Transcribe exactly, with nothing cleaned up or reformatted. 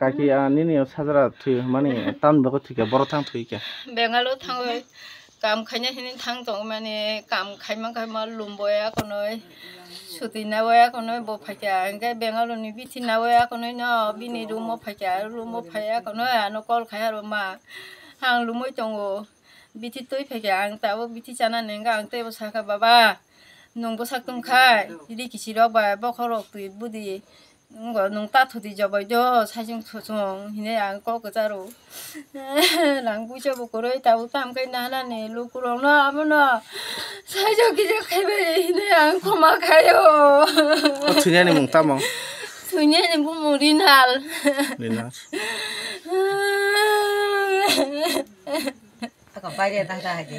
Kaki, ah, nini sajra thwi mani tam bago thwi kha, boro thang thwi kha. Bengalo thangwi kam khaina hini thang tong mani, kam khaima khaima lumbo ya konoi, suti nawo ya konoi bo phaikha, hingke Bengalo ni bithi nawo ya konoi no bini room o phaikha, room o phaiya konoi ano call khai aro ma, ang lumoi tongo, bithi twi phaikha, ang tabuk bithi chana nengka, ang teibo sakha, "Baba, nwng bwsak tong khai, ri kisi rok bai bokhorok twi budi." Wngbo nwng ta thudi jobai do, saichung thuchung hinwi ang kok kwcharo. Rang puisa bo kwrwi tabuk tam khe nahanani lukurokno abono saichung kisa khaibai hinwi ang khoma khaio. O thwinani mung tamo? Thwinani bumung Rinal. Rinal. Ako baire tang ta hai di.